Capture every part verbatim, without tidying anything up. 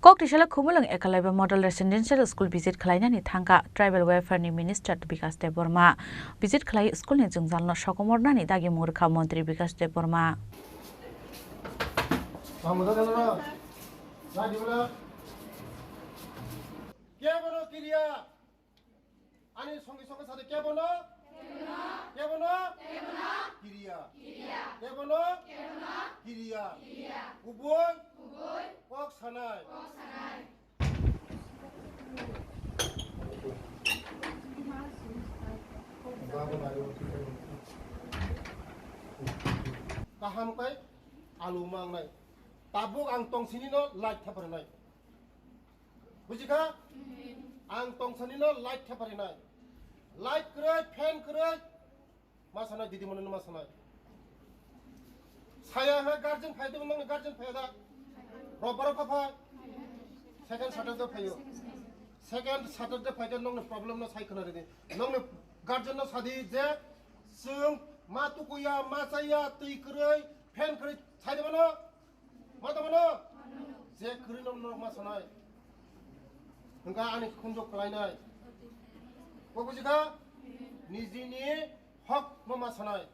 Koktisala Khumulwng Ekalaiba Model Residential School visit khlainani thangkha Tribal Welfare ni Minister Bikash Debbarma. Visit khlai school ni jwngjalno sokomornani dagimung rwkha Montri Bikash Debbarma. Kebono kiriya. Ani songi songi sade kebono? Kebono? Kiriya. Kebono? Kiriya. Kubui? Kok sanai. Kaham kai alu mangnai. Tabuk ang tongsini no light thaparinai. Bujikha? Ang tongsanino light theparinai. Light kwrwi, fan kwrwi. Ma sanai, didi mono ma sanai. Saya ha guardian phai de, nongni guardian phai da. Robbar kha phai. Second Saturday phaio. Second Saturday phai de nongni problem no sai khna ridi. Nongni guardian no sadi je chwng ma tukuya, ma chaya, twi kwrwi, fan kwrwi sai de mano. Ma tongmano? Je kwrwi no norok ma sanai. Hwnkha ani khunju kwlainai. Bo bujikha? Nijini hok no ma sanai.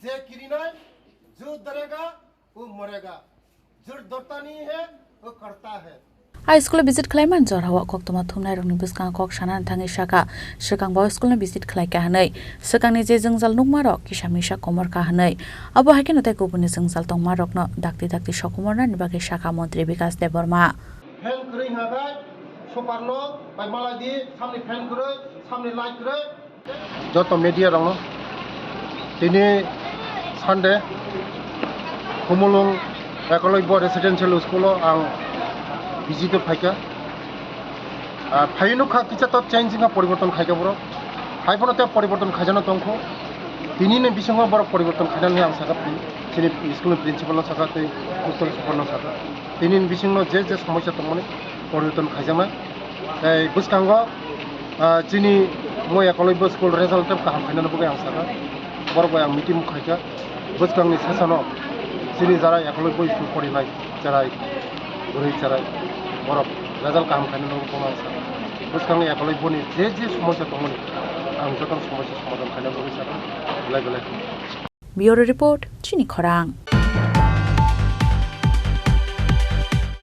Je kirinai, jo darega, o morega. Jo dortani hai, o karta hai. A school o visit khlaiman jorao koktwma thumnairokni bwskango kok sanani thangwi sakha, swkang bo school no visit khlaikha hwnwi. Swkangni je jwngjal nukmarok kisa misa komorkha hwnwi. Abo hai kheno tei kubunni jwngjal tongmarokno dakti dakti sokomornani bagwi sakha Montri Bikash Debbarma. Fan kwrwi hwnka khe super no bai malai di, samni fan kwrwi, samni light kwrwi. Joto media rokno tini Sunday Khumulwng Ekolobya Residential School o ang visit o phaikha. Ah, phai nukha kisa to change wngkha, poriborton khaikha borok. Hai phano tei poriborton khaijana tongkho. Tini ni bisingo borok poriborton khainani ang sakha, chini school ni principal no sakha tei principal no sakha. Tini ni bisingo je je somosya tongmani poriborton khaijaknai. Tei bwskango, ah, chini moi Ekolobya school result tei kaham khainani bagwi ang sakha. Borok bai ang meeting khaikha. Bwskangni session o chini jara Ekolobya school porinai cherai, bwrwi cherai, borok result kaham khainani bagwi ang sakha. Bwskangni Ekolobya ni je je somosya tongmani ang joto somosya somadhan khainani bagwi sakha. Belai belai hambai. Bureau Report, Chini Khorang.